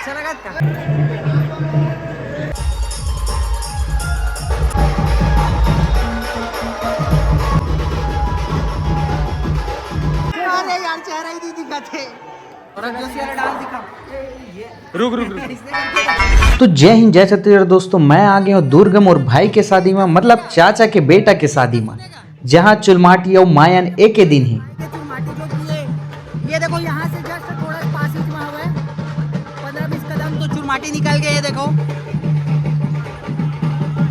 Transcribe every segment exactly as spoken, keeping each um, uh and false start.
अच्छा लगा था। अरे यार, चेहरा ही नहीं दिखा थे। और अब जोशी वाला डांस दिखा। रुक, रुक, रुक। तो जय हिंद, जय छत्तीसगढ़ दोस्तों, मैं आ गया हूँ दुर्ग मोर भाई के शादी में, मतलब चाचा के बेटा के शादी में, जहाँ चुलमाटी और मायन एके दिन ही। ये देखो, यहाँ से just थोड़ा पास ही हुआ है, पन्द्रह बीस कदम तो चुलमाटी निकल गए। ये देखो,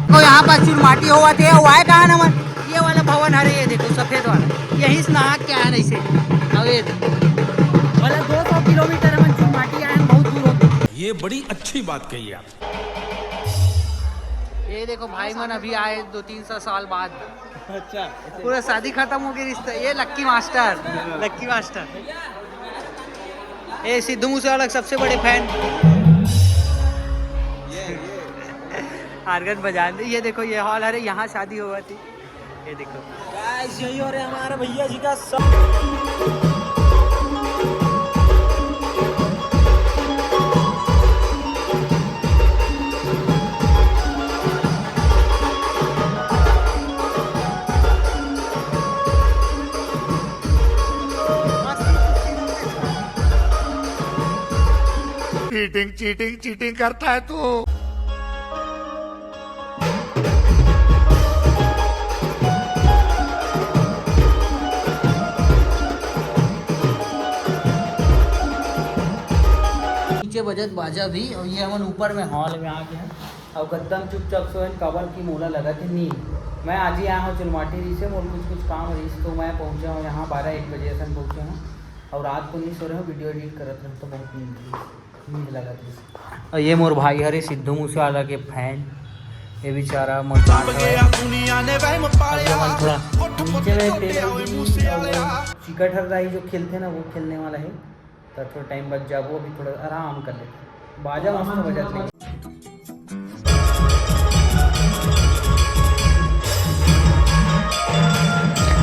तो यहाँ पास चुलमाटी हुआ थे, वो आए कहाँ नमन? ये वाला भवन हरे, ये देखो सफेद वाला, यही से नहा के आए ना इसे। अब ये देखो, मतलब दो सौ किलोमीटर हम चुलमाटी आए हैं, बहुत दूर हो गया। ये बड़ी अच्छी बात कही आप। ये देखो भाई मन अभी आए दो तीन सौ साल बाद। अच्छा। पूरा शादी खत्म हो गई रिश्ता। ये लक्की मास्टर, लक्की मास्टर। ये सिद्धू मूसे वाला के सबसे बड़े फैन। आर्गन बजान दे। ये देखो, ये हॉल है, यहाँ शादी हुआ थी। ये देखो। गाइस, यही हो रहे हमारे भैया जी का सब। चीटिंग, चीटिंग, चीटिंग करता है तू। नीचे बजत बाजा भी, और ये हमन ऊपर में हॉल में आ गए हैं। और गद्दम चुपचाप सोएन, काबर की मोला लगा कि नी, मैं आज ही आया हूँ चुलमाटी री से, मोर कुछ कुछ काम रहीस, तो मैं पहुँचा हूँ यहाँ बारह एक बजे असन पहुँचा हूँ। और रात को नहीं सो रहे हूँ, वीडियो एडिट करत रहे तो बहुत नींद रहीस। नींद लगत रहीस। और ये मोर भाई हरे सिद्धू मूसेवाला के फैन, ये बेचारा मोर साथ हवय। दुनिया ने वहम पाया। अभी हमन थोड़ा नीचे में टेबल भी और चिकट हर राई जो खेलते ना, वो खेलने वाला है। तो थोड़ा टाइम बच जाबो, अभी थोड़ा आराम कर लेते। बाजा मस्त बजत है।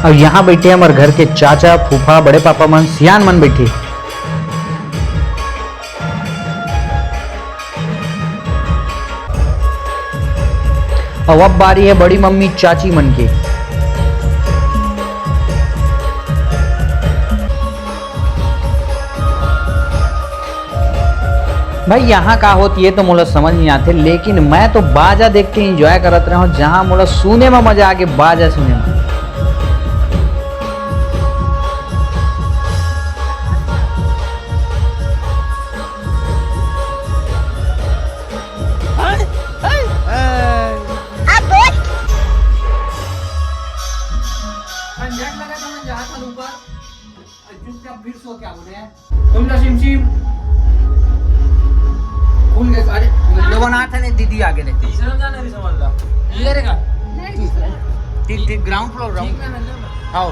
अब यहाँ बैठे हमारे घर के चाचा, फूफा, बड़े पापा मन, सियान मन बैठे। अब अब बारी है बड़ी मम्मी चाची मन के। भाई, यहाँ का होत ये तो मोला समझ नहीं आते, लेकिन मैं तो बाजा देख के एंजॉय करत रहा हूँ, जहाँ मोला सुने में मजा आके बाजा सुने में। चुपचाप फिर सो क्या बोले हैं? तुम तो सिम सिम। खुल गए सारे। लोगों ना था ने दीदी आगे ने। तीसरा जाना भी समझ ला। ये रे का? ठीक, ठीक, ग्राउंड फ्लोर, ग्राउंड। ठीक है, मतलब। हाँ।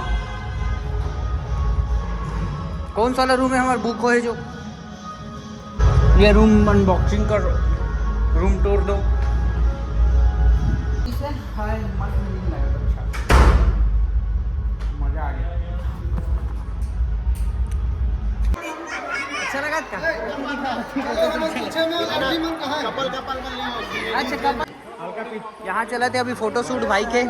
कौन सा वाला रूम है हमारा बुक हो है जो? ये रूम अनबॉक्सिंग कर, रूम टूर दो। इसे हाय मस्त नहीं लगा, अच्छा। मजा आ गया। अच्छा लगा था? कपल, कपल में ले आओ। अच्छा, कपल। यहाँ चलत हे अभी फोटोशूट भाई के।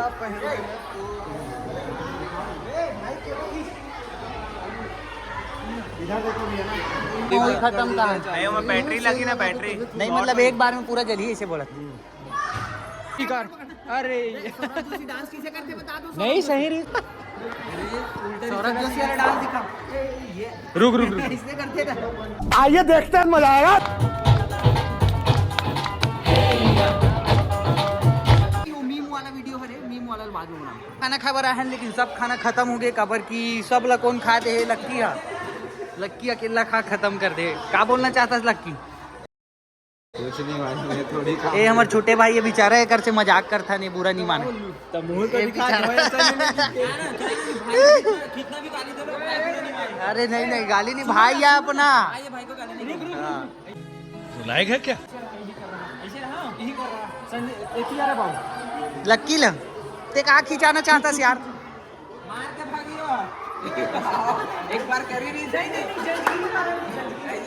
वही खत्म कहा। नहीं, ओमा बैटरी लगी ना, बैटरी। नहीं, मतलब एक बार में पूरा जली, इसे बोला। अरे। नहीं, सही रही। सौरभ जोशी वाला डांस दिखा। रुक, रुक, रुक। इसने करते थे। आइए, देखते हैं, मजा आएगा। वो मीम वाला वीडियो हरे, मीम वाला बाद में बनाओ। खाना खाए बर आए हन, लेकिन सब खाना खत्म हो गए, काबर कि सब ला कौन खा दे हे? लक्की हा। लक्की अकेला खा खत्म कर दे। का बोलना चाहता है लक्की? कुछ नहीं भाई, मैं थोड़ी खा ए, हमर छोटे भाई, ये बेचारा एकर से मजाक करथा, नहीं, बुरा नहीं माने। तो मुंह तो ए दिखा बेचारा। दो, ऐसा नहीं कि कितना भी गाली दे लो, भाई को नहीं माने। अरे नहीं, नहीं, गाली नहीं, भाई है अपना। भाई है, भाई को गाली नहीं। हाँ। लायक है क्या? ऐसे रहा, यही कर रहा। संजय, एक ही आ रहा बाबू। लक्की ल, ते का खिंचाना चाहता यार? मार के भागियो। एक बार करी रही थी। नहीं, नहीं, नहीं, जल्दी नहीं मारो, जल्दी नहीं।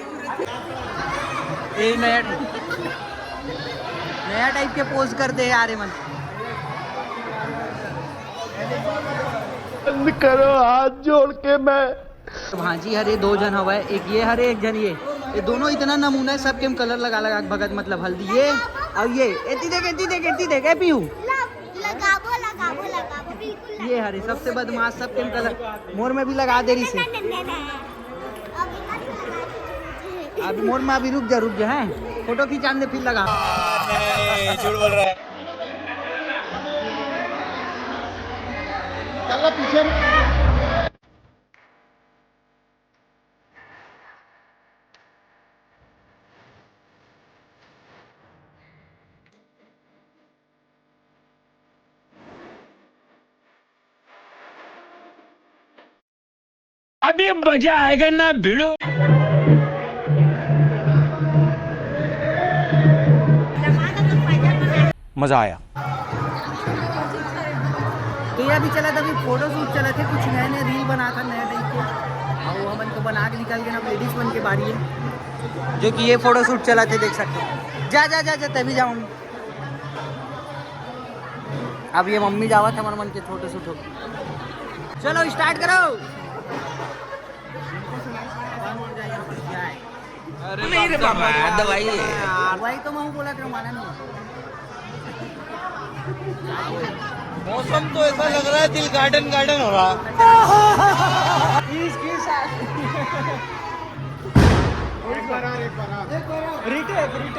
ये नया, नया टाइप के पोज कर दे यार, ये मन। बंद करो, हाथ जोड़ के मैं। भांजी हरे दो झन हवय, एक ये हरे, एक झन ये। ये दोनों इतना नमूना है, सबके हम कलर लगा लगा के भगत, मतलब हल्दी ये और ये। एती देख, एती देख, एती देख, ए पीहू। लगाबो, लगाबो, लगाबो, बिल्कुल लगाबो। ये हरे सबसे बदमाश, सबके हम कलर। मोर में भी लगा दे रही से। नहीं, नहीं, नहीं, नहीं। अभी मत लगा दीजिए। अभी मोर में अभी रुक जा, रुक जा, हैं? फोटो खिंचान दे, फिर लगा। नहीं, झूठ बोल रहा है। चल पीछे। अभी मजा आएगा ना भिड़ो। मजा आया। तो ये अभी चला था, अभी फोटो शूट चला थे, कुछ नए नए रील बना था नए टाइप के, और वो हमन तो बना के निकल गए ना, लेडीज बन के बारी है, जो कि ये फोटो शूट चला थे, देख सकते हो। जा जा जा जा, तभी जाऊंगी। अब ये मम्मी जावत, हमारे मन के फोटो शूट हो। चलो स्टार्ट करो। अरे नहीं रे बाबा, दवाई है। वही तो मैं बोला था, माना नहीं। मौसम तो ऐसा लग रहा है, दिल गार्डन गार्डन हो रहा।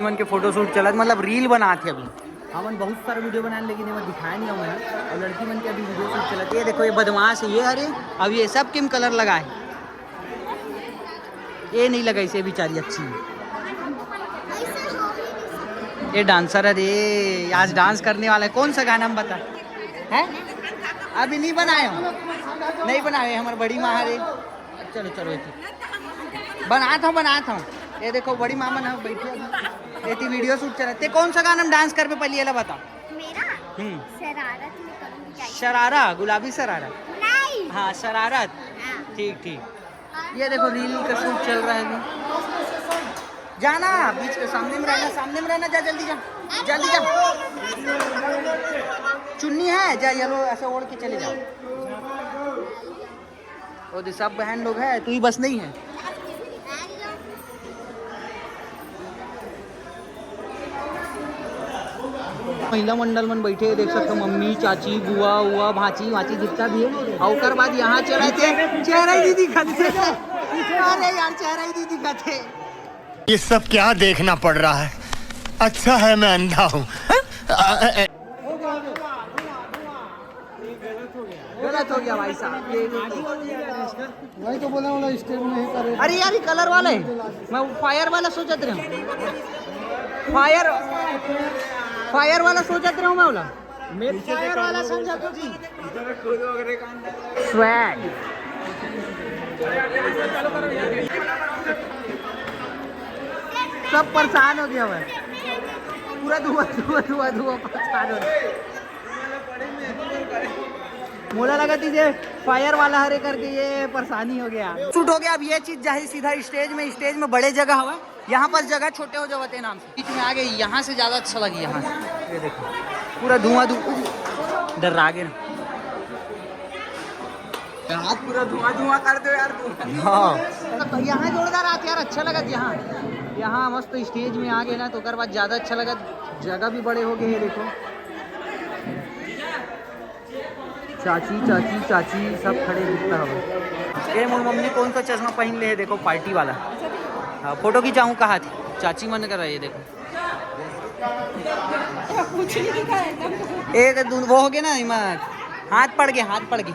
मन के फोटो शूट चलत, मतलब रील बनात हे अभी। हमन बहुत सारा वीडियो बनाने, लेकिन एमा दिखाए नहीं हूँ मैं। और लड़की मन के अभी वीडियो शूट चलत। ये देखो, ये बदमाश है, ये हरे, अब ये सब किम कलर लगाए। ये नहीं लगाई से बेचारी अच्छी। ये डांसर है रे, आज डांस करने वाला है। कौन सा गाना हम बता, हैं? अभी नहीं बनाए हो, नहीं बनाए, हमारे बड़ी माँ हरे। चलो चलो, एती बनात हूँ, बनात हूँ। ये देखो, बड़ी मामा ना बैठी है, एती वीडियो शूट चला। ते कौन सा गाना में डांस करबे, पहले ये ला बता। मेरा हम्म। शरारत में करूँगी, क्या? शरारा, गुलाबी शरारा। नहीं। हाँ, शरारत। हाँ। ठीक ठीक। ये देखो, रील का शूट चल रहा है अभी। जाना बीच के सामने में रहना, सामने में रहना, जा जल्दी जा, जल्दी जा। चुन्नी है, जा येलो ऐसे ओढ़ के चले जाओ। वो दे सब बहन लोग है, तू ही बस नहीं है। महिला मंडल मन बैठे हे, देख सकते हो, मम्मी, चाची, बुआ, उआ, भांची, वाची जितना भी है। और ओकर बाद यहाँ चला थे, चेहरा ही नहीं दिखत हे। अरे यार, चेहरा ही नहीं दिखत हे। ये सब क्या देखना पड़ रहा है? अच्छा है मैं अंधा हूँ। गलत हो गया भाई साहब, ये वही तो बोला, वाला स्टेप नहीं करे। अरे यार, ये कलर वाला है, मैं फायर वाला सोचत रहा हूँ। फायर, फायर वाला सोचत रहा हूँ मैं वाला। मैं फायर वाला समझा तो जी। स्वैग। सब परेशान हो गया मैं, पूरा धुआं धुआं धुआं धुआं, परेशान हो गया। मोला लगा तुझे फायर वाला हरे करके ये परेशानी हो गया। शूट हो गया। अब ये चीज जाही सीधा स्टेज में, स्टेज में बड़े जगह हवा, यहाँ पर जगह छोटे हो जावत हे नाम से। बीच में आ गए, यहाँ से ज्यादा अच्छा लगी। यहाँ से ये देखो, पूरा धुआं धुआं, डर आगे ना। हाथ पूरा धुआं धुआं कर दो यार, धुआं। हाँ। तो यहाँ जोरदार आत यार, अच्छा लगत यहाँ। यहाँ मस्त स्टेज में आ गए ना, तो ओकर बाद ज्यादा अच्छा लगत। जगह भी बड़े हो गए हैं, देखो। चाची, चाची, चाची सब खड़े दिखता हवे। ये मोर मम्मी कौन सा चश्मा पहन ले है, देखो, पार्टी वाला। हाँ, फोटो खिंचाऊँ कहा थी, चाची मन कर रही है, देखो। कुछ नहीं दिखा एकदम। एक दू वो हो गया ना, इमा हाथ पड़ गए, हाथ पड़ गए।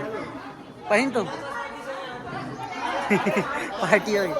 पहन तो पार्टी हो गई।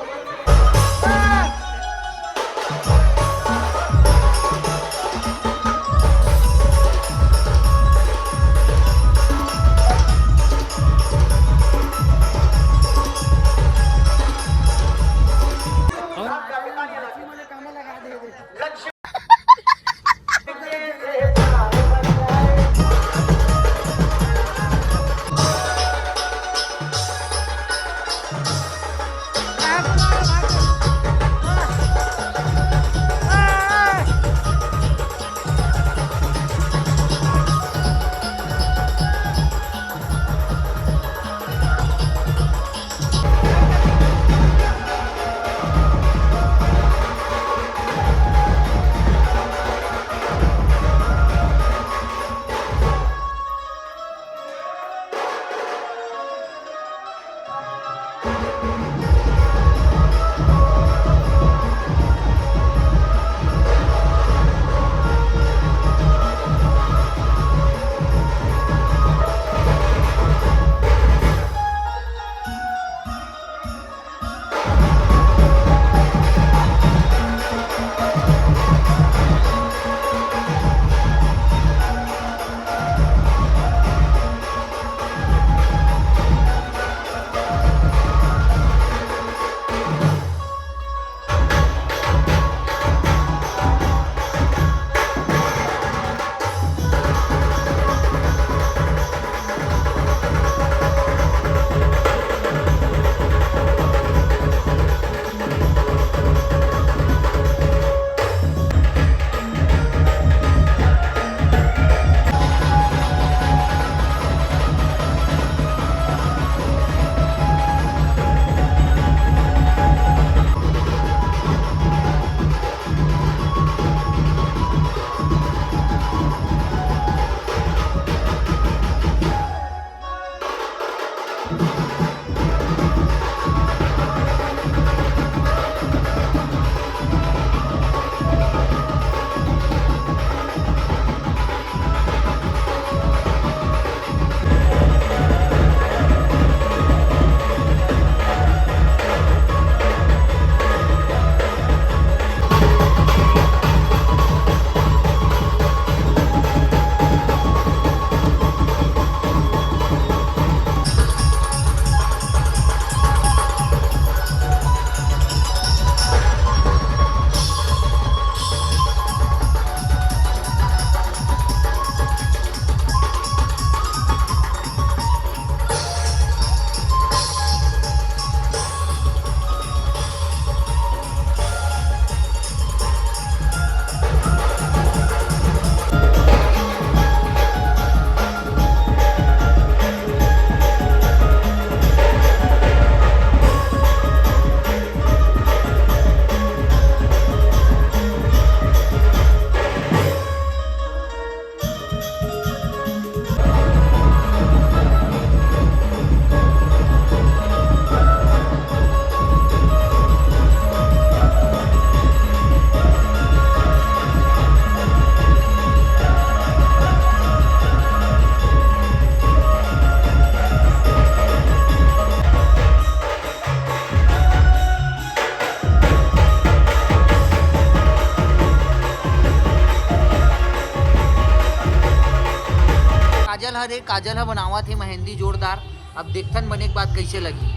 अरे काजल ह बनावत हे मेहंदी जोरदार। अब देखथन बने के बाद कैसे लगी।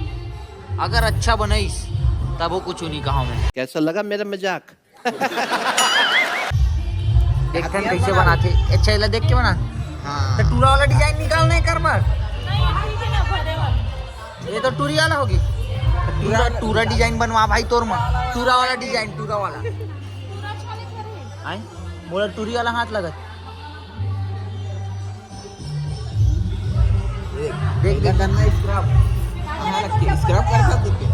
अगर अच्छा बनइस तब वो कुछ नहीं कहा मैं। कैसा लगा मेरा मजाक? देखथन कैसे बनाथे। अच्छा एला देख के बना। तो टूरा वाला डिजाइन निकालना है कर बार। ये तो टूरी वाला होगी। टूरा टूरा डिजाइन बनवा भाई तोर मा। टूरा वाला डिजाइन टूरा वाला। आए मोला टूरी वाला हाथ लगत। देख देख करना स्क्रब। कहाँ रखे स्क्रब कर सकते हैं।